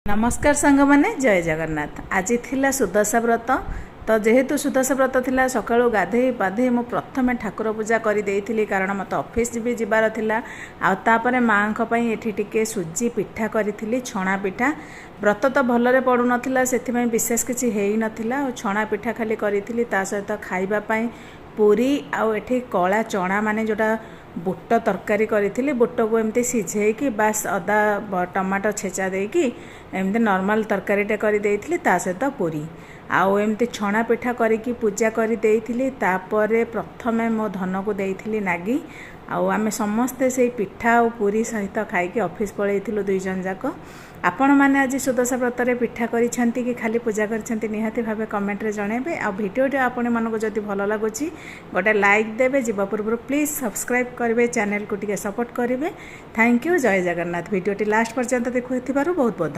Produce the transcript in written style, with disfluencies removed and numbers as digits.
ନମସ୍କାର ସାଙ୍ଗମାନେ, ଜୟ ଜଗନ୍ନାଥ। ଆଜି ଥିଲା ସୁଦଶା ବ୍ରତ। ତ ଯେହେତୁ ସୁଦଶା ବ୍ରତ ଥିଲା, ସକାଳୁ ଗାଧେଇ ପାଧେଇ ମୁଁ ପ୍ରଥମେ ଠାକୁର ପୂଜା କରିଦେଇଥିଲି, କାରଣ ମୋତେ ଅଫିସ୍ ବି ଯିବାର ଥିଲା। ଆଉ ତାପରେ ମାଆଙ୍କ ପାଇଁ ଏଠି ଟିକେ ସୁଜି ପିଠା କରିଥିଲି, ଛଣା ପିଠା। ବ୍ରତ ତ ଭଲରେ ପଡ଼ୁନଥିଲା, ସେଥିପାଇଁ ବିଶେଷ କିଛି ହେଇନଥିଲା ଆଉ ଛଣା ପିଠା ଖାଲି କରିଥିଲି। ତା ସହିତ ଖାଇବା ପାଇଁ ପୁରୀ ଆଉ ଏଠି କଳା ଚଣା, ମାନେ ଯେଉଁଟା ବୁଟ ତରକାରୀ କରିଥିଲି। ବୁଟକୁ ଏମିତି ସିଝେଇକି ବାସ୍ ଅଦା ଟମାଟୋ ଛେଚା ଦେଇକି ଏମିତି ନର୍ମାଲ ତରକାରୀଟେ କରିଦେଇଥିଲି, ତା ସହିତ ପୁରୀ ଆଉ ଏମିତି ଛଣା ପିଠା କରିକି ପୂଜା କରିଦେଇଥିଲି। ତାପରେ ପ୍ରଥମେ ମୋ ଧନକୁ ଦେଇଥିଲି ନାଗି, ଆଉ ଆମେ ସମସ୍ତେ ସେଇ ପିଠା ଆଉ ପୁରୀ ସହିତ ଖାଇକି ଅଫିସ୍ ପଳେଇଥିଲୁ ଦୁଇ ଜଣ ଯାକ। ଆପଣମାନେ ଆଜି ସୁଦଶା ବ୍ରତରେ ପିଠା କରିଛନ୍ତି କି ଖାଲି ପୂଜା କରିଛନ୍ତି, ନିହାତି ଭାବେ କମେଣ୍ଟରେ ଜଣାଇବେ। ଆଉ ଭିଡ଼ିଓଟି ଆପଣମାନଙ୍କୁ ଯଦି ଭଲ ଲାଗୁଛି, ଗୋଟେ ଲାଇକ୍ ଦେବେ। ଯିବା ପୂର୍ବରୁ ପ୍ଲିଜ୍ ସବସ୍କ୍ରାଇବ୍ କରିବେ, ଚ୍ୟାନେଲକୁ ଟିକେ ସପୋର୍ଟ କରିବେ। Thank you, Jay Jagannath. ଭିଡ଼ିଓଟି ଲାଷ୍ଟ ପର୍ଯ୍ୟନ୍ତ ଦେଖୁଥିବାରୁ ବହୁତ ବହୁତ ଧନ୍ୟବାଦ।